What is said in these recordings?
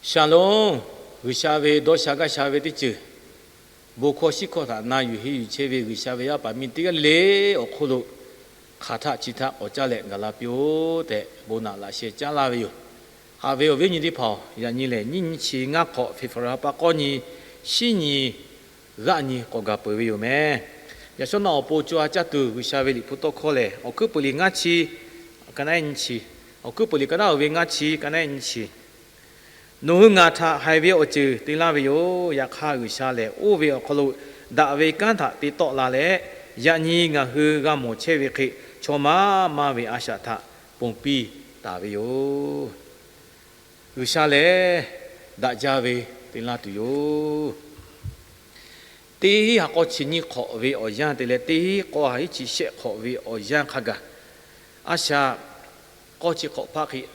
Shalom. G'uiˬsha ve dawˇ sha gaˇ sha ve teˇ ceuˬ, bon hkawˇ shiˉ hkawˇ htaꞈ na yuˬ henˇ yuˬ chehˇ ve G'uiˬsha ve yaˇ paˍ miˇ teˇ g'aˇ le le awˬ hk'oˆ lo hk'aˬ htaˆ chi htaˆ k'awꞈ caˇ leh gaˬ la piˇ-oˆ tehꞈ, bon naꞈ laꞈ sheh caˉ laˇ ve yoˬ. Haꞈ ve awˬ viˉ awˬ nyi teˇ hpaˍ-oˬ, yaꞈ nyi lehˬ nyiˇ nyi chi ngaˇ hk'awꞈ February ha pa k'awˇ nyi, shiˉ nyi g'aˆ nyi k'awꞈ gaˬ peuˬ ve yoˬ meh. Yaꞈ shawˉ naˆ awˬ pon co ha caˇ tuˬ G'uiˬsha ve liꞈ hpu tawˇ hkawˇ lehˬ, Awˬ hkuiˉ peuˬ liꞈ ngaˇ chi, ka naˆ ehˉ nyi chi, Awˬ hkuiˉ peuˬ liꞈ ka naˆ uiˍ ve ngaˇ chi, ka naˆ ehˉ nyi chi, Nawˬ hui ngaˬ htaꞈ haiˬ ve awˬ ceuˬ te laˇ ve yoˬ. Yaꞈ hk'aˇ, G'uiˬsha lehˬ oˇ ve awˬ hk'aw lo daꞈ ve kanˉ htaꞈ te tawˆ la leh, yaꞈ nyi ngaˬ hui g'a mawˬ chehˇ ve hk'e, chaw maˇ maˇ ve a shaꞈ htaꞈ ponˬ piˇ taˍ ve yoˬ. G'uiˬsha lehˬ daꞈ jaˇ ve te laˇ tuˬ yoˬ. Teˇ hinˉ ha k'awˇ chi nyiˇ hk'awꞈ ve awˬ yanˇ te leh, teˇ hinˉ k'awˇ ha hinˉ chi shehˆ hk'awꞈ ve awˬ yanˇ hk'a gaˬ, a shaꞈ k'awˇ chi hk'awꞈ hpaˇ hk'e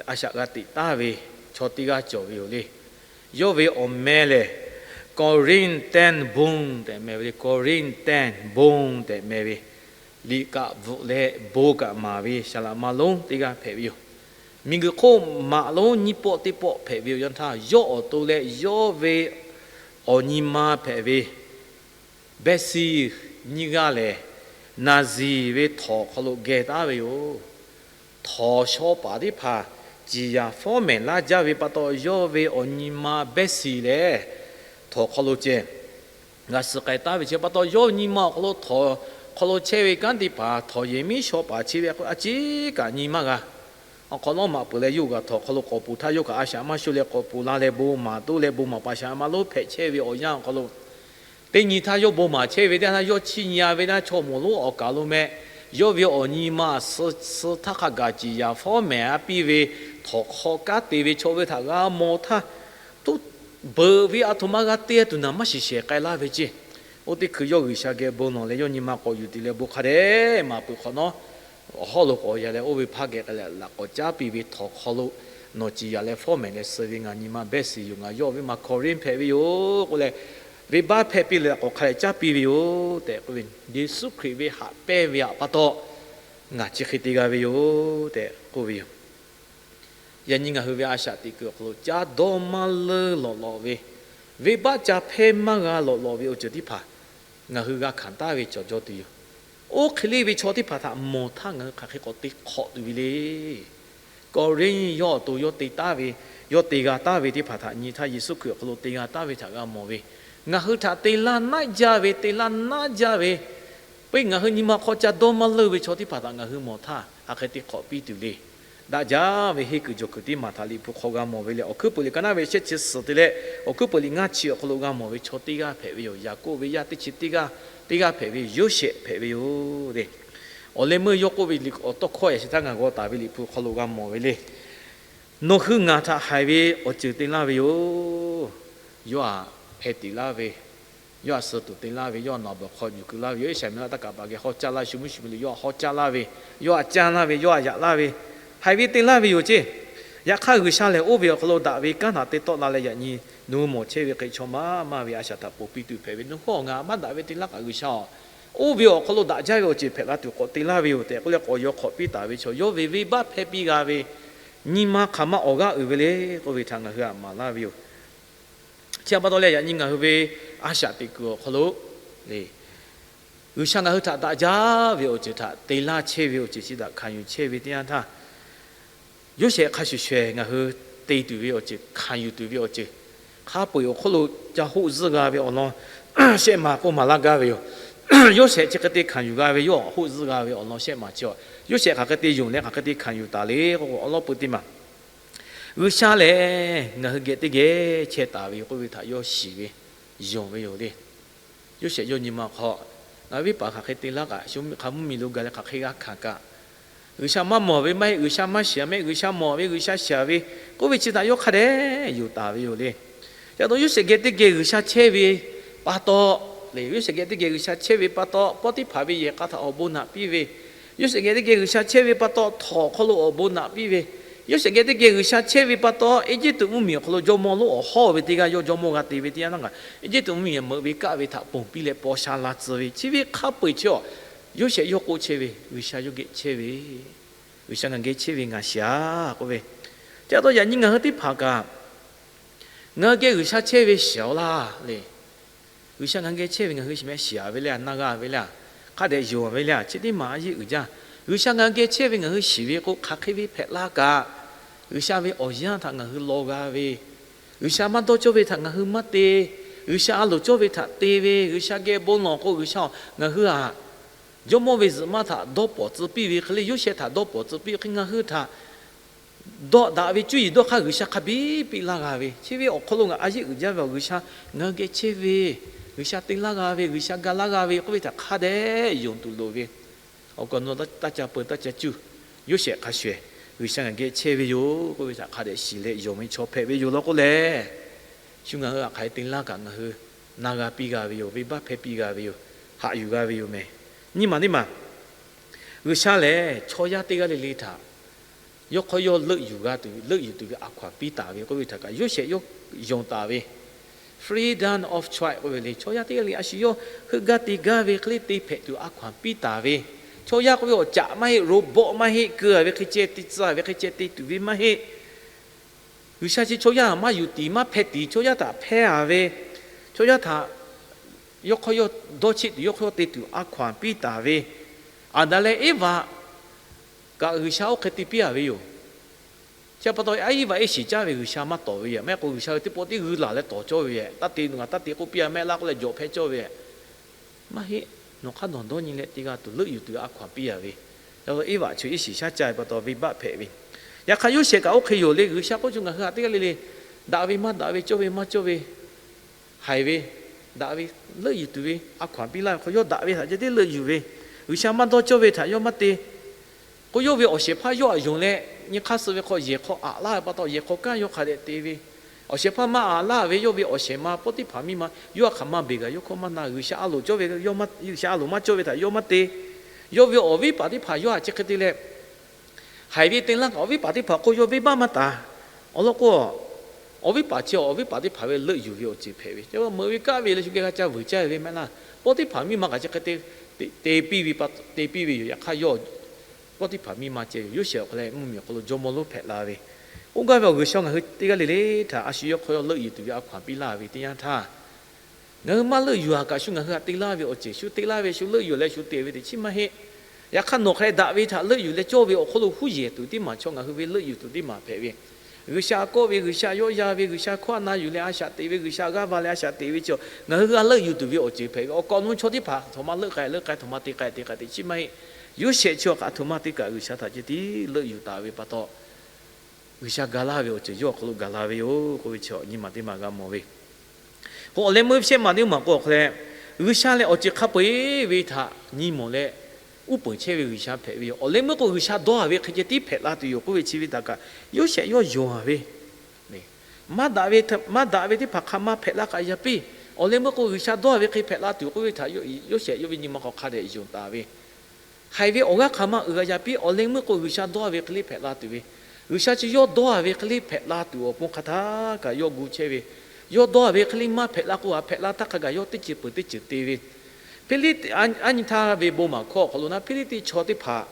a shaꞈ g'a teꞈ taˍ ve chaw teˇ g'aˇ cawˬ ve yoˬ le. Yawˇ ve awˬ meh lehˬ, Corrie ten Boom tehꞈ meh ve le. Corrie ten Boom tehꞈ meh ve, liꞈ kaꞈ bvuhꞈ leh bon kaꞈ maˍ ve saˍ laꞈ ma lonˉ teˇ g'aˇ hpehꞈ ve yoˬ. Miˬguiˬ hk'oˆ maꞈ lonˉ nyiˇ pawˆ teˇ pawˆ hpehꞈ ve awˬ yanˇ htaˇ, yawˇ awˬ to leh yawˇ ve awˬ nyi ma hpehꞈ ve Betsy nyiˇ g'aˇ lehˬ, Nazi ve htawnˍ hk'aw lo geh taˉ ve yoˬ. Htawnˍ shaw paˍ teˇ hpaˍ ciˍ yaˍ fawˉ mehˍ laˇ jaˇ ve pa taw, yawˇ ve awˬ nyi ma Betsy lehˬ, htawnˍ hk'aw lo ceh g'a suh k'ai taˉ ve chi pa taw, yawˇ nyi ma awˬ hk'aw lo htawnˍ hk'aw lo chehˇ ve kanˉ teˇ hpaˍ htawnˍ yehˬ miˉ shaw paˍ chi ve a ciˉ kaꞈ nyi maˇ g'a. Awˬ hk'awꞈ nawˉ maꞈ peuˬ leh, yawˇ hui kaꞈ htawnˍ hk'aw lo k'awꞈ poˬ htaˇ, yawˇ kaꞈ a shaꞈ maˇ sho leh k'awꞈ poˬ la leh bon maˍ toˆ leh bon maˍ paˍ shaˍ ma lonˉ hpehꞈ chehˇ ve awˬ yanˇ awˬ hk'aw lo, teˇ nyi htaˇ yawˇ bon maˍ chehˇ ve teˇ yanˇ, yawˇ chiˇ nyi a ve naˇ chaw mawˬ lonˉ awˬ kaˍ lo meh, yawˇ ve awˬ nyi ma suh suh htaˇ hk'a gaˬ ciˍ yaˍ fawˉ mehˍ a piˇ ve htawnˍ hk'aw kanˉ te ve chaw ve htaꞈ g'a mawˬ htaˇ, tuˉ beuꞈ ve a htoꞈ ma g'a te tuˬ naˍ maˇ shiˍ shehˍ k'ai laˇ ve ceˇ. Oˇ teˇ hkui yawˇ G'uiˬsha geh bon lawˬ leh yawˇ nyi ma k'awꞈ yuˬ tuˬ leh bon hk'a dehꞈ maˍ peuˬ hk'awꞈ nawˉ, awˬ hawˉ lo k'awꞈ ya leh oˇ ve hpaˇ geh k'ai leh laꞈ k'awꞈ caˉ piˇ ve htawnˍ hk'aw lo, nawˬ ciˍ yaˍ leh fawˉ mehˍ leh suh ve ngaˬ nyi ma Betsy yoˬ, ngaˬ yawˇ ve ma Corrie hpehꞈ ve yoˬ k'oˆ leh, venˇbaˆ hpehˇ piˇ leh laꞈ k'awꞈ hk'a dehꞈ caˉ piˇ ve yoˬ tehꞈ k'oˆ ve, Yeˍsuˆ Hkriꞈ ve haꞈ pehnˇ ve htaꞈ pa taw ngaˬ chi hk'e te g'a ve yoˬ tehꞈ k'oˆ ve yoˬ. Yaꞈ nyi ngaˬ hui ve a shaꞈ teꞈ kuiˬ awˬ hk'aw lo caˇ dawˇ maˇ leuˆ lawꞈ lawꞈ ve, venˇbaˆ ca hpehˇ maˇ g'a lawꞈ lawꞈ ve awˬ ceuˬ teˇ hpaˍ ngaˬ hui g'a hkanˍ taˍ ve cawˬ jaw tuˬ yoˬ. Oˇ hk'e le ve chaw teˇ hpaˍ htaꞈ mawˬ htaˇ ngaˬ hui hk'aˬ hk'e k'awꞈ te hk'awꞈ tuˬ ve le. Kawˍrinˉ yawˇ awˬ to yawˇ te taˍ ve, yawˇ te g'a taˍ ve teˇ hpaˍ htaꞈ nyi htaˇ, Yeˍsuˆ Hkriꞈ awˬ hk'aw lo te g'a taˍ ve htaꞈ g'a mawˬ ve, ngaˬ hui htaꞈ te laˇ naˆ jaˇ ve, te laˇ naˆ jaˇ ve, peuˬ ngaˬ hui nyi ma hk'aw ca dawˇ maˇ leuˆ ve chaw teˇ hpaˍ htaꞈ ngaˬ hui mawˬ htaˇ, hk'aˬ hk'e te hk'awꞈ piˇ tuˬ le. Daꞈ jaˇ ve henˇ kuiˬ jawˬ kuiˬ teˇ maˬ htaꞈ Liꞈ hpu hk'aw g'a mawˬ ve lehˬ, Awˬ hkuiˉ peuˬ liꞈ ka naˆ ve shehˆ chi suhˍ te leh, Awˬ hkuiˉ peuˬ liꞈ ngaˇ chi awˬ hk'aw lo g'a mawˬ ve chaw teˇ g'aˇ hpehꞈ ve yoˬ. Yaˍkoˆ ve yaˇ teˇ chi teˇ g'aˇ, teˇ g'aˇ hpehꞈ ve Yoˇsehꞈ hpehꞈ ve yoˬ le. Awˬ leh meuˇ yawˇ k'oˆ ve liꞈ awˬ tawˇ hkawˇ yaꞈ shehˍ htaˇ ngaˬ g'aw taˍ ve Liꞈ hpu hk'aw lo g'a mawˬ ve le. Nawˬ hui ngaˬ htaꞈ haiˬ ve awˬ ceuˬ te laˇ ve yoˬ. Yawˇ htaꞈ hpeh tiꞈ laˇ ve, yawˇ htaꞈ suh tuˬ te laˇ ve, yawˇ htaꞈ nawˬ htaꞈ bvuhˬ hk'aw yuˬ keu laˇ ve yoˬ. Iˉsaˍreˍlaˆ taˇ kaˍ paˍ geh hawˉ caˇ laˇ shu mvuhˇ shu miˬ lo yawˇ htaꞈ hawˉ caˇ laˇ ve, yawˇ htaꞈ caˇ laˇ ve, yawˇ htaꞈ yaꞈ laˇ ve, haiˬ ve te laˇ ve yoˬ ceˇ. Yaꞈ hk'aˇ, G'uiˬsha lehˬ oˇ ve awˬ hk'aw lo daꞈ ve kanˉ htaꞈ te tawˆ la leh, yaꞈ nyi nawˬ hui mawˬ chehˇ ve hk'e chaw maˇ maˇ ve a shaꞈ htaꞈ ponˬ piˇ tuˬ hpehꞈ ve. Nawˬ hui awˬ ngaˬ maˇ daꞈ ve te laˇ kaꞈ G'uiˬsha-oˬ, oˇ ve awˬ hk'aw lo daꞈ jaˇ ve awˬ ceuˬ hpehꞈ la tuˬ k'awꞈ te laˇ ve yoˬ tehꞈ k'oˆ leh k'awꞈ yaw hk'awꞈ piˇ taˍ ve chaw, yawˇ ve venˇbaˆ hpehˇ piˇ g'a ve, nyi ma hk'aˬ ma awˬ g'aˇ uiˍ ve le k'oˆ ve htaꞈ ngaˬ hui htaꞈ maˍ laˇ ve yoˬ. Chi htaꞈ pa taw leh, yaꞈ nyi ngaˬ hui ve a shaꞈ teꞈ kuiˬ awˬ hk'aw lo le, G'uiˬsha ngaˬ hui htaꞈ daꞈ jaˇ ve awˬ ceuˬ htaꞈ te laˇ chehˇ ve awˬ ceuˬ chi htaꞈ hkanˍ yuˬ chehˇ ve teˇ yanˇ htaˇ, Yoˇsehꞈ hk'a shuˍ shuˍ ngaˬ hui te tuˬ ve awˬ ceuˬ, hkanˍ yuˬ tuˬ ve awˬ ceuˬ, hk'a peu-eˬ awˬ hk'oˆ lo ca hoˆ zuhˆ g'a ve awˬ lawn shehˆ ma k'oˆ maˍ laˇ gaˇ ve yoˬ. Yoˇsehꞈ chi hk'e te hkanˍ yuˬ g'a ve, yawˇ hoˆ zuhˆ g'a ve awˬ lawn shehˆ ma chi-a. Yoˇsehꞈ hk'aˬ hk'e te yonˍ leh hk'aˬ hk'e te hkanˍ yuˬ taˍ le k'o, awˬ lawn peuˬ teˇ maˬ G'uiˬsha lehˬ ngaˬ hui geh teˇ geh chehˇ taˍ ve yoˬ k'oˆ ve htaꞈ yawˇ shiˍ ve, yonˍ ve yoˬ le. Yoˇsehꞈ yawˇ nyi ma hk'aw, ngaˬ hui venˇbaˆ hk'aˬ hk'e te laˇ kaꞈ, shu hk'a mvuhˇmiˬ lo gaˬ leh hk'aˬ hk'e g'a hkanˍ kaꞈ, G'uiˬsha maˇ mawˬ ve maˇ heˆ, G'uiˬsha maˇ shiˍ ve maˇ heˆ, G'uiˬsha mawˬ ve, G'uiˬsha shiˍ ve k'oˆ ve chi htaꞈ yawˇ hk'a dehꞈ yonˍ taˍ ve yoˬ le. Yaꞈ taw Yoˇsehꞈ geh teˇ geh G'uiˬsha chehˇ ve pa taw, le Yoˇsehꞈ geh teˇ geh G'uiˬsha chehˇ ve pa taw, Pawˇtiˇhpaˍ ve yehˬ k'a htaꞈ awˬ bon naꞈ piˇ ve, Yoˇsehꞈ geh teˇ geh G'uiˬsha chehˇ ve pa taw, htawnˍ awˬ hk'aw lo awˬ bon naꞈ piˇ ve, Yoˇsehꞈ geh teˇ geh G'uiˬsha chehˇ ve pa taw, Eˇjiˇtuꞈ mvuhˇmiˬ awˬ hk'aw lo jawˇmawˇ lonˉ awˬ hawˉ ve teˇ g'aˇ yawˇ jawˇmawˇ g'a te ve teˇ yanˇ htaˇ kaꞈ, Eˇjiˇtuꞈ mvuhˇmiˬ meuꞈ ve kaˆ ve htaꞈ ponˬ piˇ leh paw sha la tcuh ve, chi ve hk'a peu-eˬ chi-a, Yoˇsehꞈ yawˇ k'oˆ chehˇ ve, G'uiˬsha yawˇ geh chehˇ ve, G'uiˬsha ngaˬ geh chehˇ ve ngaˬ shiˍ-a k'oˆ ve. Chi pa taw yaꞈ nyi ngaˬ hui teˇ hpaˍ kaꞈ Ngaˬ hui geh G'uiˬsha chehˇ ve shiˍ-aˬ laˇ le. G'uiˬsha ngaˬ hui geh chehˇ ve ngaˬ hui shiˍ mehˆ shiˍ-a ve le, na g'a ve le, hk'a dehꞈ yonˍ ve le, chi teˇ maˬ a yeˇ uiˍ jaˇ. G'uiˬsha ngaˬ hui geh chehˇ ve ngaˬ hui shiˍ ve k'o, hk'aˬ hk'e ve hpehꞈ la kaꞈ, G'uiˬsha ve awˬ yanˇ htaꞈ ngaˬ hui law g'a ve, G'uiˬsha maˇ dawˇ cawˇ ve htaꞈ ngaˬ hui maˇ te, G'uiˬsha a loˍ cawˇ ve htaꞈ te ve, G'uiˬsha geh bon lawˬ k'o, G'uiˬsha ngaˬ hui-aˬ, jawˇmawˇ ve zuhꞈ maˇ htaꞈ dawˇ pawˍ tcuh piˇ ve hk'e le, Yoˇsehꞈ htaꞈ dawˇ pawˍ tcuh piˇ hk'e, ngaˬ hui htaꞈ dawˆ daꞈ ve cuˇ yiˍ dawˇ hk'aˇ G'uiˬsha hk'a biˇ piˇ laˇ g'a ve, chi ve awˬ hk'aw lo ngaˬ a yeˇ uiˍ jaˇ ve awˬ G'uiˬsha ngaˬ hui geh chehˇ ve, G'uiˬsha te laˇ g'a ve, G'uiˬsha ga laˇ g'a ve k'oˆ ve htaꞈ hk'a dehꞈ yonˍ tuˬ loˍ ve. Awˬ kaꞈ nawˬ taˇ ca peu taˇ ca cuˇ, Yoˇsehꞈ hk'a shuˍ-ehˍ G'uiˬsha ngaˬ geh chehˇ ve yoˬ k'oˆ ve htaꞈ hk'a dehꞈ shiˍ leh yonˍ ve chaw hpehꞈ ve yoˬ law k'oˆ lehˬ, shu ngaˬ hui a hk'aˬ hk'e te laˇ kaꞈ ngaˬ hui na g'a piˇ g'a ve yoˬ, venˇbaˆ hpehˇ piˇ g'a ve yoˬ, haꞈ yuˬ g'a ve yoˬ mehˍ. Nyiˇ maˬ teˇ maˬ, G'uiˬsha lehˬ chaw yaˇ teˇ g'aˇ le le htaꞈ yawˇ hk'aw yawˇ leuˆ yuˬ g'a tuˬ, leuˆ yuˬ tuˬ ve a hkaw-anˬ piˇ taˍ ve k'oˆ ve htaꞈ kaꞈ Yoˇsehꞈ yawˇ yonˍ taˍ ve, freedom of choice k'oˆ ve le, chaw yaˇ teˇ g'aˇ le le a shu yawˇ heuˆ gaˇ te gaˇ ve hk'e le te hpehꞈ tuˬ a hkaw-anˬ piˇ taˍ ve, chaw yaˇ k'oˆ ve awˬ caꞈ maˇ heˆ, robot maˇ heˆ, keu-a ve hk'e ceh te tcuh-a ve hk'e ceh te tuˬ ve maˇ heˆ. G'uiˬsha chi chaw yaˇ maˇ yuˬ tiˍ maˇ hpeh tiˍ, chaw yaˇ htaꞈ hpehˇ-a ve, chaw yaˇ htaꞈ yawˇ hk'aw yawˇ dawˇ cheˆ tuˬ yawˇ hk'aw yawˇ te tuˬ a hkaw-anˬ piˇ taˍ ve, Aˍdanˍ leh Eˇvaꞈ kaꞈ G'uiˬsha oˇ hk'e te piˇ-a ve yoˬ. Chi pa taw a Eˇvaꞈ iˉ shiˍ caˇ ve G'uiˬsha maˇ tawˍ ve yoˬ. Maˇ heˆ k'o G'uiˬsha ve teˇ pawˆ teˇ g'uiˇ laˬ leh tawˍ cawˇ ve, taˇ te nawˬ ngaˬ taˇ te k'oˆ piˇ-a mehˆ laˇ k'oˆ leh jawꞈ hpehˇ cawˇ ve, maˇ heˆ. Nawˬ hk'aˇ nawˬ dawˇ nyi leh te g'a tuˬ leuˆ yuˬ tuˬ a hkaw-anˬ piˇ-a ve. Yaꞈ hk'aˇ Eˇvaꞈ chi iˉ shiˍ shaˉ caˇ ve pa taw venˇbaˆ hpehꞈ ve. Yaꞈ hk'aˇ Yoˇsehꞈ kaꞈ oˇ hk'e yoˬ le. G'uiˬsha k'oˆ ve, ngaˬ hui htaꞈ teˇ g'aˇ le le daꞈ ve maˇ daꞈ ve, cawˇ ve maˇ cawˇ ve, haiˬ ve, daꞈ ve, leuˆ yuˬ tuˬ ve a hkaw-anˬ piˇ laˇ ve hk'aw, yawˇ daꞈ ve htaꞈ ceh tiˉ leuˆ yuˬ ve, G'uiˬsha maˇ dawˇ cawˇ ve htaꞈ yawˇ maˇ te. K'o yawˇ ve awˬ shehˍ hpaˇ yawˇ htaꞈ yonˍ leh nyi hk'aˇ suh ve hk'aw yehˬ hk'aw aꞈ laˇ ve pa taw yehˬ hk'aw kanˉ yawˇ hk'a dehꞈ te ve, awˬ shehˍ hpaˇ maˇ aꞈ laˇ ve yawˇ ve awˬ shehˍ ma Poˇtiˇhpaˍ miˇ ma yawˇ htaꞈ hk'aˬ ma beˬ kaꞈ yawˇ hkawˇ maˇ na, G'uiˬsha a loˍ cawˇ ve, G'uiˬsha a loˍ maˇ cawˇ ve htaꞈ yawˇ maˇ te. Yawˇ ve awˬ viˉ paˍ teˇ hpaˍ yawˇ htaꞈ chi hk'e te leh, haiˬ ve te laˇ kaꞈ awˬ viˉ paˍ teˇ hpaˍ k'o yawˇ venˇbaˆ maˇ taˍ. Awˬ lawn k'o, awˬ viˉ paˍ chi awˬ viˉ paˍ teˇ hpaˍ ve leuˆ yuˬ ve awˬ ceuˬ hpehꞈ ve, meuꞈ ve kaˆ ve leh shu geh g'a ca vuiˬ caˇ ve mehˆ laˇ. Poˇtiˇhpaˍ miˇ ma kaꞈ chi hk'e te piˇ ve, te piˇ ve yoˬ. Yaꞈ hk'aˇ yawˇ Poˇtiˇhpaˍ miˇ ma ceh ve Yoˇsehꞈ awˬ hk'aw leh mvuhˇmiˬ awˬ hk'aw lo jawˇmawˇ lonˉ hpehꞈ la ve. Oˇ gaˇ ve awˬ G'uiˬsha ngaˬ hui teˇ g'aˇ le le htaꞈ a shu yawˇ hk'aw yawˇ leuˆ yuˬ tuˬ ve a hkaw-anˬ piˇ laˇ ve teˇ yanˇ htaˇ, ngaˬ hui maˇ leuˆ yuˬ-a kaꞈ shu ngaˬ hui htaꞈ te laˇ ve awˬ ceuˬ, shu te laˇ ve shu leuˆ yuˬ leh shu te ve teꞈ chiˉ maˇ heˆ. Yaꞈ hk'aˇ nawˬ hk'aˬ hk'e daꞈ ve htaꞈ leuˆ yuˬ leh cawˇ ve awˬ hk'aw lo huˉ yehˬ tuˬ teˇ maˬ chaw ngaˬ hui ve leuˆ yuˬ tuˬ teˇ maˬ hpehꞈ ve, G'uiˬsha kawˆ ve, G'uiˬsha yawˆ yan ve, G'uiˬsha hkawˇ a na yuˬ leh a shaꞈ teꞈ ve, G'uiˬsha g'aˇ va leh a shaꞈ teꞈ ve chi ngaˬ hui g'a leuˆ yuˬ tuˬ ve awˬ ceuˬ hpehꞈ ve. Awˬ kaꞈ awˬ nu chaw teˇ hpaˍ htaꞈ ma leuˆ k'ai leuˆ k'ai, htaꞈ ma te k'ai te k'ai teꞈ chiˉ maˇ heˆ. Yoˇsehꞈ chi awˬ hk'aꞈ htaꞈ ma te kaꞈ G'uiˬsha htaꞈ ceh tiˉ leuˆ yuˬ taˍ ve pa taw, G'uiˬsha ga laˇ ve awˬ ceuˬ yawˇ awˬ hk'aw lo gaˬ la ve yoˬ k'oˆ ve chi nyi maˬ teˇ maˬ g'a mawˬ ve. K'o awˬ leh meuˇ shehˆ maˬ teˇ maˬ k'o awˬ hk'aw leh, G'uiˬsha lehˬ awˬ ceuˬ hk'a peu-eˬ ve htaꞈ nyi mawˬ leh uˉ peunˍ chehˇ ve G'uiˬsha hpehꞈ ve yoˬ. Awˬ leh meuˇ k'o G'uiˬsha dawˇ-a ve hk'e ceh tiˉ hpehꞈ la tuˬ yoˬ k'oˆ ve chi ve htaꞈ kaꞈ Yoˇsehꞈ yawˇ yonˍ-a ve. Maˇ daꞈ ve, maˇ daꞈ ve teˇ hpaˍ hk'a maˇ hpehꞈ la k'ai yaˇ piˇ. Awˬ leh meuˇ k'o G'uiˬsha dawˇ-a ve hk'e hpehꞈ la tuˬ k'oˆ ve htaꞈ Yoˇsehꞈ yawˇ ve nyi ma hk'aw hk'a dehꞈ yonˍ taˍ ve. Haiˬ ve awˬ g'aˇ hk'a maˇ uiˍ g'a yaˇ piˇ. Awˬ leh meuˇ k'o G'uiˬsha dawˇ-a ve hk'e le hpehꞈ la tuˬ ve, G'uiˬsha chi yawˇ dawˇ-a ve hk'e le hpehꞈ la tuˬ awˬ pon hk'a htaˇ kaꞈ yawˇ gu chehˇ ve, yawˇ dawˇ-a ve hk'e le maˇ hpehꞈ la k'o, a hpehꞈ la htaˇ hk'a gaˬ yawˇ teˇ ceuˬ peuˬ teˇ ceuˬ te ve. Hpiˇliˇtiˆ, aˉ nyi htaˇ ve bon maˬ hkawˇ awˬ hk'aw lo na Hpiˇliˇtiˆ chaw teˇ hpaˍ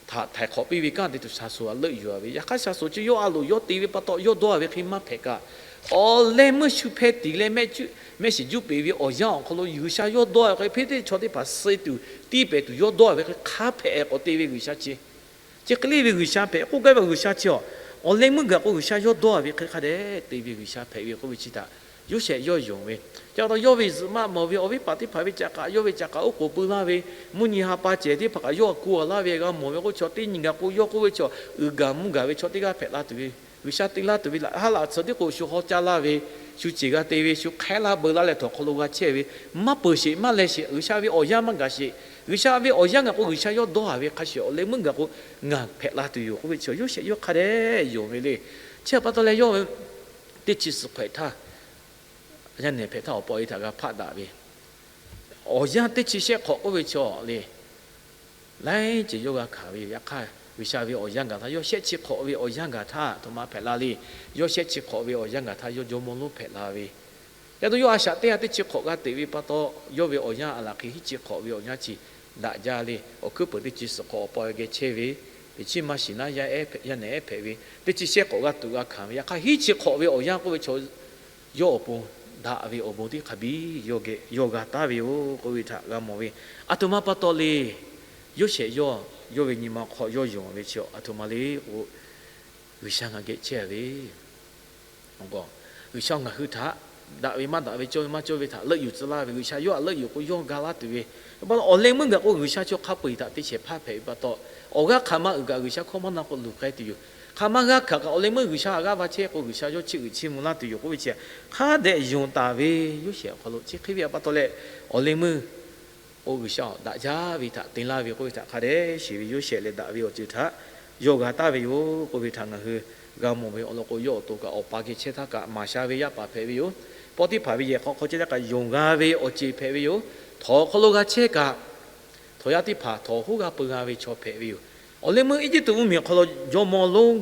htaꞈ htaiˍ hk'awꞈ piˇ ve kanˉ te tuˬ shaˍ shoˍ htaꞈ leuˆ yuˬ-a ve. Yaꞈ hk'aˇ shaˍ shoˍ chi yawˇ a loˍ yawˇ te ve pa taw yawˇ dawˇ-a ve hk'e maˇ hpehꞈ kaꞈ, awˬ leh meuˇ shu hpeh tiˍ leh mehˆ shiˍ juˇ peˍ ve awˬ yanˇ awˬ hk'aw lo G'uiˬsha yawˇ dawˇ-a ve hk'e Hpiˇliˇtiˆ chaw teˇ hpaˍ suh tuˬ tiˇ pehˍ tuˬ yawˇ dawˇ-a ve hk'e hk'a hpehꞈ k'awꞈ te ve G'uiˬsha chi, chi hk'e le ve G'uiˬsha hpehꞈ k'oˆ gaˇ ve G'uiˬsha chi a, awˬ leh meuˇ gaˬ k'o G'uiˬsha yawˇ dawˇ-a ve hk'e hk'a dehꞈ te ve G'uiˬsha hpehꞈ ve k'oˆ ve chi htaꞈ Yoˇsehꞈ yawˇ yonˍ ve. Chi pa taw yawˇ ve zuhꞈ maˆ mawˬ ve awˬ viˉ paˍ teˇ hpaˍ ve caꞈ k'aꞈ yawˇ ve caꞈ k'aꞈ oˉ k'oˍ pui laˇ ve, mvuhˇ nyi ha pa cehˬ teˇ hpaˍ kaꞈ yawˇ a ku a laˇ ve g'a mawˬ ve k'o, chaw teˇ nyi gaˬ k'o yawˇ k'oˆ ve chaw uiˍ gaˬ mvuhˇ gaˬ ve chaw teˇ g'aˇ hpehꞈ la tuˬ ve, G'uiˬsha te laˇ tuˬ ve laꞈ ha laꞈ tsuhꞈ tiˉ k'o shu haw caˇ laˇ ve, shu ceˬ g'a te ve, shu hk'ehˉ laˇ beu laˇ leh htawnˍ hk'aw lo g'a chehˇ ve, maˇ peuˬ sheˍ maˇ leh sheˍ, G'uiˬsha ve awˬ yanˇ maˇ gaˬ sheˍ. G'uiˬsha ve awˬ yanˇ gaˬ k'o G'uiˬsha yawˇ dawˇ-a ve hk'a shuˍ awˬ leh meuˇ gaˬ k'o ngaˬ hpehꞈ la tuˬ yoˬ k'oˆ ve chi Yoˇsehꞈ yawˇ hk'a dehꞈ yonˍ ve le. Chi pa taw leh yawˇ teˇ chi suhˍ hk'awꞈ htaˇ, yaˇ nehˬ hpehꞈ htaˇ awˬ pa e htaꞈ g'a hpaˆ daꞈ ve, awˬ yanˇ teˇ chi shehˆ hk'awꞈ k'oˆ ve chaw le, laiˉ ceuˬ yawˇ g'a hkanˍ ve yoˬ. Yaꞈ hk'aˇ G'uiˬsha ve awˬ yanˇ gaˬ htaˇ yawˇ shehˆ chi hk'awꞈ ve awˬ yanˇ gaˬ htaˇ htaꞈ ma hpehꞈ la le. Yawˇ shehˆ chi hk'awꞈ ve awˬ yanˇ gaˬ htaˇ yawˇ jawˇmawˇ lonˉ hpehꞈ la ve, yaˇ to yawˇ a shaꞈ teˇ g'aˇ teˇ chi hk'awꞈ g'a teꞈ ve pa taw, yawˇ ve awˬ yanˇ a laˬ hk'e hiˉ chi hk'awꞈ ve awˬ yanˇ chi daꞈ jaˇ le. Awˬ hkuiˉ peuˬ teˇ chi suhˍ hk'awꞈ awˬ pa e geh chehˇ ve Teꞈ chiˉ maˇ shiˍ naˉ, yaˇ ehˉ hpehꞈ, yaˇ nehˬ ehˉ hpehꞈ ve, teˇ chi shehˆ k'awꞈ g'aˇ tuꞈ g'a hkanˍ ve, yaꞈ hk'aˇ hiˉ chi hk'awꞈ ve awˬ yanˇ k'oˆ ve chaw yawˇ awˬ pon daꞈ ve awˬ bon teˇ hk'a biˇ yawˇ geh yawˇ g'a taˉ ve yoˬ k'oˆ ve htaꞈ g'a mawˬ ve. Aˬ htoꞈ ma pa taw le. Yoˇsehꞈ yawˇ, yawˇ ve nyi ma hk'aw yawˇ yonˍ ve chi aˬ htoꞈ ma le k'o, G'uiˬsha ngaˬ geh chehˇ ve G'uiˬsha ngaˬ hui htaꞈ daꞈ ve maˇ daꞈ ve, cawˇ ve maˇ cawˇ ve htaꞈ leuˆ yuˬ tcuh laˇ ve, G'uiˬsha yawˇ htaꞈ leuˆ yuˬ k'o yawˇ ga laˇ tuˬ ve. Awˬ lawn awˬ leh meuˇ gaˬ k'o G'uiˬsha chaw hk'a peu-eˬ htaꞈ te shehˍ hpaˇ hpehꞈ ve pa taw, awˬ g'aˇ hk'aˬ ma uiˍ kaꞈ G'uiˬsha hkawˇ maˇ na k'o luˬ k'ai tuˬ yoˬ. Hk'aˬ ma g'a hkanˍ kaꞈ awˬ leh meuˇ G'uiˬsha htaꞈ g'aˇ va chehˇ k'o G'uiˬsha yawˇ chiˇ uiˍ chiˇ mvuh laˇ tuˬ yoˬ k'oˆ ve chi hk'a dehꞈ yonˍ taˍ ve. Yoˇsehꞈ awˬ hk'aw lo chi hk'e ve pa taw leh, awˬ leh meuˇ k'o G'uiˬsha awˬ daꞈ jaˇ ve htaꞈ te laˇ ve k'oˆ ve htaꞈ hk'a dehꞈ shiˍ ve Yoˇsehꞈ lehˬ daꞈ ve awˬ ceuˬ htaꞈ yawˇ g'a taˍ ve yoˬ k'oˆ ve htaꞈ ngaˬ hui g'a mawˬ ve. Awˬ lawn k'o yawˇ awˬ to kaꞈ awˬ pa geh chehˇ htaˇ kaꞈ maˍ sha ve yaˇ paˍ hpehꞈ ve yoˬ. Pawˇtiˇhpaˍ ve yehˬ hk'aw hk'aw chehˇ htaˇ kaꞈ yonˍ g'a ve awˬ ceuˬ hpehꞈ ve yoˬ. Htawnˍ awˬ hk'aw lo g'a chehˇ kaꞈ, htawnˍ yaˇ teˇ hpaˍ htawnˍ hoˉ g'a peu g'a ve chaw hpehꞈ ve yoˬ. Awˬ leh meuˇ Eˇjiˇtuꞈ mvuhˇmiˬ awˬ hk'aw lo jawˇmawˇ lonˉ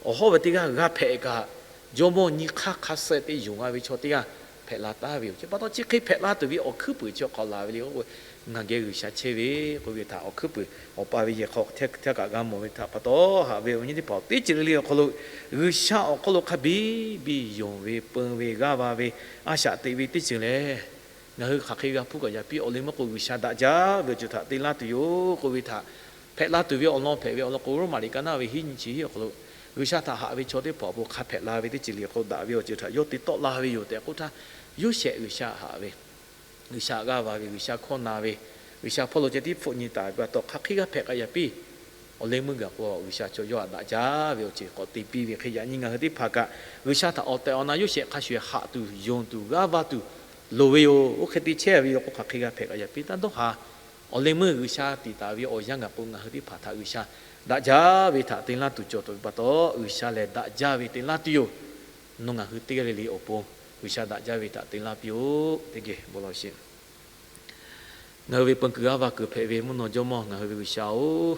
awˬ hawˉ ve teˇ g'aˇ g'a hpehꞈ kaꞈ, jawˇmawˇ nyi hk'aˇ hk'a suh te yonˍ g'a ve chaw teˇ g'aˇ hpehꞈ la taˍ ve yoˬ. Chi pa taw chi hk'e hpehꞈ la tuˬ ve awˬ hkuiˉ puiˍ chi awˬ hk'aw laˬ ve le k'o, ngaˬ geh G'uiˬsha chehˇ ve k'oˆ ve htaꞈ awˬ hkuiˉ puiˍ awˬ pa ve yehˬ hk'aw hteˇ htaˇ kaꞈ g'a mawˬ ve htaꞈ pa taw, haꞈ ve awˬ nyi teˇ hpaˍ teˇ ceuˬ le le awˬ hk'aw lo G'uiˬsha awˬ hk'aw lo hk'a biˇ biˇ yonˍ ve, peun ve, g'aˇ va ve, a shaꞈ teꞈ ve teˇ ceuˬ lehˬ, ngaˬ hui hk'aˬ hk'e g'a hpuˇ kaꞈ yaꞈ piˇ. Awˬ leh meuˇ k'o G'uiˬsha daꞈ jaˇ ve awˬ ceuˬ htaꞈ te laˇ tuˬ yoˬ k'oˆ ve htaꞈ hpehꞈ la tuˬ ve awˬ lawn hpehꞈ ve awˬ lawn k'o, Roˉmaꞈ liꞈ ka naˇ ve hiˉ nyi chi hiˉ awˬ hk'aw lo G'uiˬsha htaꞈ haꞈ ve chaw teˇ hpaˍ awˬ pon hk'a hpehꞈ la ve teˇ ceuˬ le k'o daꞈ ve awˬ ceuˬ htaꞈ yawˇ te tawˆ la ve yoˬ tehꞈ k'oˆ htaˇ, Yoˇsehꞈ G'uiˬsha haꞈ ve, G'uiˬsha g'aˇ va ve, G'uiˬsha hkawˇ na ve, G'uiˬsha hpawˇ lo ceh tiˉ hpfuhˆ nyi taˍ ve pa taw hk'aˬ hk'e g'a hpehꞈ k'ai yaꞈ piˇ. Awˬ leh meuˇ gaˬ k'o G'uiˬsha chaw yawˇ htaꞈ daꞈ jaˇ ve awˬ ceuˬ k'awꞈ te piˇ ve hk'e, yaꞈ nyi ngaˬ hui teˇ hpaˍ kaꞈ G'uiˬsha htaꞈ awˬ tehˬ awˬ na Yoˇsehꞈ hk'a shuˍ shuˍ haꞈ tuˬ, yonˍ tuˬ, g'aˇ va tuˬ loˍ ve yoˬ. Oˇ hk'e te chehˇ ve yoˬ k'o hk'aˬ hk'e g'a hpehꞈ k'ai yaꞈ piˇ. Taˇ dawˇ haˍ. Awˬ leh meuˇ G'uiˬsha tiˍ taˍ ve awˬ yanˇ gaˬ k'o ngaˬ hui teˇ hpaˍ htaꞈ G'uiˬsha daꞈ jaˇ ve htaꞈ te laˇ tuˬ cawˬ taˍ ve pa taw, G'uiˬsha lehˬ daꞈ jaˇ ve te laˇ tuˬ yoˬ. Nawˬ ngaˬ hui teˇ g'aˇ le le awˬ pon G'uiˬsha daꞈ jaˇ ve htaꞈ te laˇ piˇ-oˆ. Teˇ geh bon lawˬ sheˍ. Ngaˬ hui ve peun kuiˬ g'aˇ va kuiˬ hpehꞈ ve mvuhˇ naw jawˇmawˇ ngaˬ hui ve G'uiˬsha-oˬ,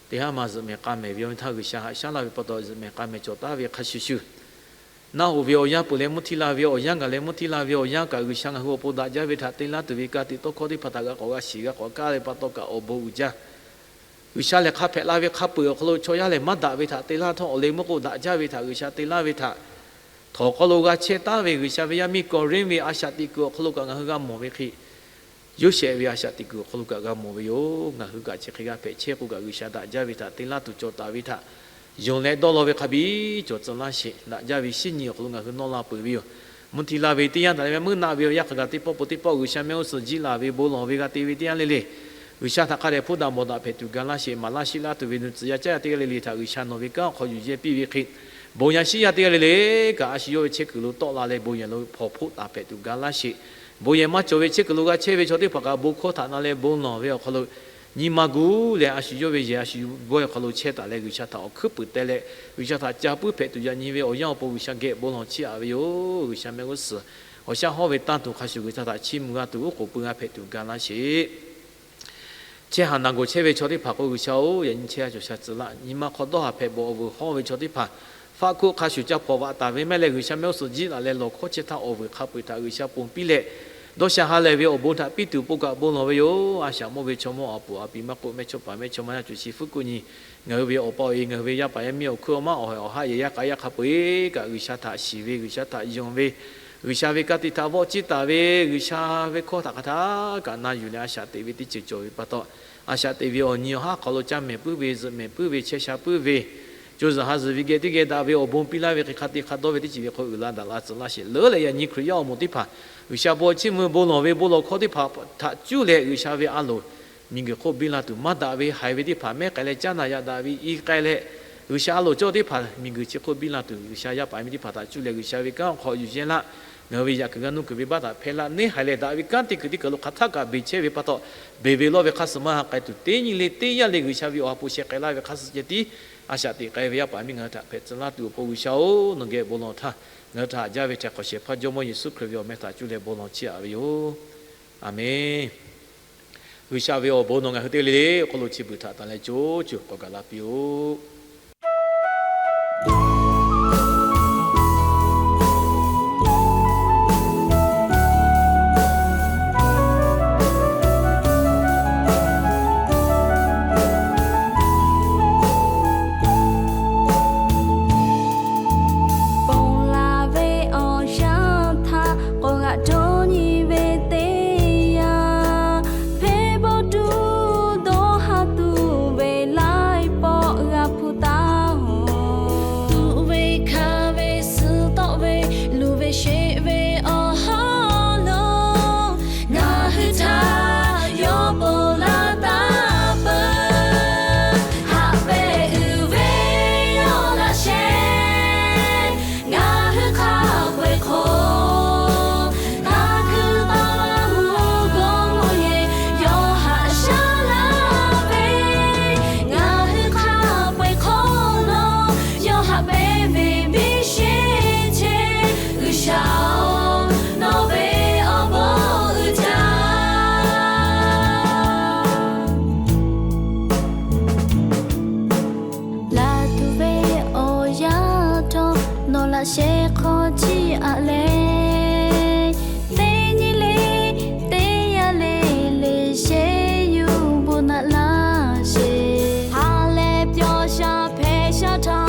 teˇ haˉ ma zuhꞈ mehˍ k'a mehˍ ve awˬ yanˇ htaˇ G'uiˬsha haꞈ shaˉ laˇ ve pa taw zuhꞈ mehˍ k'a mehˍ cawˬ taˍ ve hk'a shuˍ shuˍ, naˆ hoꞈ ve awˬ yanˇ peuˬ leh mvuhˇ htiˇ la ve awˬ yanˇ gaˬ leh mvuhˇ htiˇ la ve awˬ yanˇ kaꞈ G'uiˬsha ngaˬ hui awˬ pon daꞈ jaˇ ve htaꞈ te laˇ tuˬ ve ka tiꞈ tawˇ hkawˇ teˇ hpaˍ htaꞈ g'a k'awꞈ g'a shiˍ g'a k'awꞈ kaˇ ve pa taw kaꞈ awˬ bon uiˍ jaˇ. G'uiˬsha lehˬ hk'a hpehꞈ la ve hk'a peuˬ awˬ hk'aw lo chaw yaˇ lehˬ maˇ daꞈ ve htaꞈ te laˇ htawˇ, awˬ leh meuˇ k'o daꞈ jaˇ ve htaꞈ G'uiˬsha te laˇ ve htaꞈ htawnˍ hk'aw lo g'a chehˇ taˍ ve G'uiˬsha ve yaˇ miˇ Kawˍrinˇ ve a shaꞈ teꞈ kuiˬ awˬ hk'aw lo kaꞈ ngaˬ hui g'a mawˬ ve hk'e, Yoˇsehꞈ ve a shaꞈ teꞈ kuiˬ awˬ hk'aw lo kaꞈ g'a mawˬ ve yoˬ. Ngaˬ hui kaꞈ chi hk'e g'a hpehꞈ chehˇ k'o kaꞈ G'uiˬsha daꞈ jaˇ ve htaꞈ te laˇ tuˬ cawˬ taˍ ve htaꞈ yonˍ leh dawˇ law ve hk'a biˇ cawˬ tcuh laˇ sheˍ. Daꞈ jaˇ ve shinˉ nyi awˬ hk'aw lo ngaˬ hui nawˇ la peuˬ ve yoˬ. Mvuhˇ htiˇ la ve teˇ yanˇ htaꞈ leh meuˇ naˆ ve awˬ yanˇ hk'a gaˬ teˇ pawˆ po teˇ pawˆ G'uiˬsha mehˆ g'uˇ suhˍ jiˇ laˬ ve bon lawˬ ve g'a te ve teˇ yanˇ le le, G'uiˬsha htaꞈ hk'a dehꞈ hpuˇ daꞈ mawˬ daꞈ hpehꞈ tuˬ ga laˇ sheˍ. Maˍ laˇ shiˆ laˇ tuˬ ve nuˇ tcuhˍ yaˇ caˉ yaˇ teˇ g'aˇ le le htaꞈ G'uiˬsha nawˬ ve kanˉ awˬ hk'aw yuˬ yehˇ piˇ ve hk'e, bon yaˇ shiˉ yaˇ teˇ g'aˇ le le kaꞈ a shu yawˇ ve chehˇ kuiˬ lo tawˆ la leh bon yehˬ lo hpawnˬ hpoˆ taˍ hpehꞈ tuˬ ga laˇ sheˍ. Bon yehˬ maˇ cawˬ ve chehˇ kuiˬ lo g'a chehˇ ve chaw teˇ hpaˍ kaꞈ bon hkawˇ htaꞈ na leh bon lawˬ ve awˬ hk'aw lo nyi ma gu leh a shu yawˇ ve yehˬ a shu bawehˇ awˬ hk'aw lo chehˇ taˍ leh G'uiˬsha htaꞈ awˬ hkuiˉ puiˍ teh leh G'uiˬsha htaꞈ ca puiˉ hpehꞈ tuˬ yaꞈ nyi ve awˬ yanˇ awˬ pon G'uiˬsha geh bon lawˬ chiˇ aꞈ ve yoˬ. G'uiˬsha mehˆ g'uˇ suhˍ awˬ shaˉ hawˇ ve tanˇ tuˬ hk'a shuˍ G'uiˬsha htaꞈ chiˇ mvuh g'a tuˬ uˉ k'oˍ pui g'a hpehꞈ tuˬ ga laˇ sheˍ. Chehˇ haˍ naˬ gawˬ chehˇ ve chaw teˇ hpaˍ k'o G'uiˬsha-oˬ, yaꞈ nyi chehˇ a cawˬ sha tcuh laˇ. Nyi ma hk'aw dawˇ haˍ hpehꞈ bawˬ awˬ vuiˬ hawˇ ve chaw teˇ hpaˍ faˆ hkuˆ hk'a shuˍ ca hpawnˬ vaꞈ taˍ ve mehˆ leh G'uiˬsha mehˆ g'uˇ suhˍ jiˇ laˬ leh lawˬ hkawˇ chehˇ htaˇ awˬ vuiˬ hk'a peu-eˬ htaꞈ G'uiˬsha ponˬ piˇ leh, dawˇ sha ha lehˬ ve awˬ bon htaꞈ piˇ tuˬ awˬ pon kaꞈ bon lawˬ ve yoˬ. A shaꞈ mawˇ ve chaw mawˇ awˬ puˍ awˬ piˍ maˇ k'oˆ mehˇchawˇpaˍ mehˇchawˇma yaˇ cawˬ shi fuˉ kuˆ nyi, ngaˬ hui ve awˬ pa awˬ e ngaˬ hui ve yaˇ paˍ yaˇ miˇ awˬ hkuiˉ awˬ maˇ awˬ hawehˬ awˬ haˆ yehˬ yaˇ k'a yaˇ hk'a peu-eˬ kaꞈ G'uiˬsha htaꞈ shiˍ ve, G'uiˬsha htaꞈ yonˍ ve, G'uiˬsha ve ka tiꞈ htaꞈ vawˆ ciˇ taˍ ve, G'uiˬsha ve hkawˇ htaꞈ hk'a htaˇ kaꞈ na yuˬ leh a shaꞈ teꞈ ve teˇ ceuˬ cawˬ ve pa taw, a shaꞈ teꞈ ve awˬ nyi awˬ haˉ hk'aw lo caˇ mehˍ puiˉ ve, zuhꞈ mehˍ puiˉ ve, chehˇ sha puiˉ ve, co zuhˬ ha zuhˬ ve geh teˇ geh daꞈ ve awˬ bon piˇ laˇ ve hk'e hk'a te hk'a dawˇ ve teˇ ceuˬ ve hk'aw uiˍ la daꞈ la tcuh laˇ sheˍ. Leuˉ leh yaꞈ nyi Hkriꞈ yaˇ awˬ moˍ teˇ hpaˍ G'uiˬsha bon chiˇ mvuh bon lawˬ ve bon lawˬ hkawˇ teˇ hpaˍ htaꞈ cuˇ leh G'uiˬsha ve a loˍ miˬguiˬ hk'oˆ biˇ la tuˬ, maˇ daꞈ ve haiˬ ve teˇ hpaˍ mehˉ k'ai leh caˉ na yaꞈ daꞈ ve i k'ai leh, G'uiˬsha a loˍ cawˇ teˇ hpaˍ miˬguiˬ chi hk'oˆ biˇ la tuˬ, G'uiˬsha yaˇ paˍ miˇ teˇ hpaˍ htaꞈ cuˇ leh G'uiˬsha ve kanˉ awˬ hk'aw yuˬ yehˇ laˇ. Ngaˬ hui ve yaꞈ kuiˬ g'aˇ nuˇ kuiˬ ve baˆ htaꞈ hpehˇ laˇ. Neˇ haiˬ leh daꞈ ve kanˉ teˇ kuiˬ teˇ kuiˬ lo hk'aˬ htaˆ kaꞈ beˬ chehˇ ve pa taw, beˬ ve lawˇ ve hk'a suh maˇ ha k'ai tuˬ, teˇ nyi le teˇ yanˇ le G'uiˬsha ve awˬ ha hpu sheh k'ai laˇ ve hk'a suh ceh tiˉ a shaꞈ teꞈ k'ai ve yaˇ paˍ miˇ ngaˬ hui htaꞈ hpehꞈ tcuh laˇ tuˬ awˬ pon G'uiˬsha-oˬ, nawˬ geh bon lawˬ htaˇ, ngaˬ hui htaꞈ haꞈ jaˇ ve htaꞈ hk'awꞈ shehˍ hpaˇ Jawˇmawˇ Yeˍsuˆ Hkriꞈ ve awˬ meh htaꞈ cuˇ leh bon lawˬ chiˇ aꞈ ve yoˬ. Aˍmenˍ. G'uiˬsha ve awˬ bon nawˬ ngaˬ hui teˇ g'aˇ le le awˬ hk'aw lo chi beuꞈ htaꞈ tanˬ leh co co k'awꞈ gaˬ la piˇ-oˆ. Shehˍ hk'aw chiˇ aꞈ leh, teˇ nyi le, teˇ yanˇ le, le sheˍ yuˬ bon naꞈ laˇ sheˍ. Ha lehˬ pyawˬ sha hpehꞈ sha htaꞈ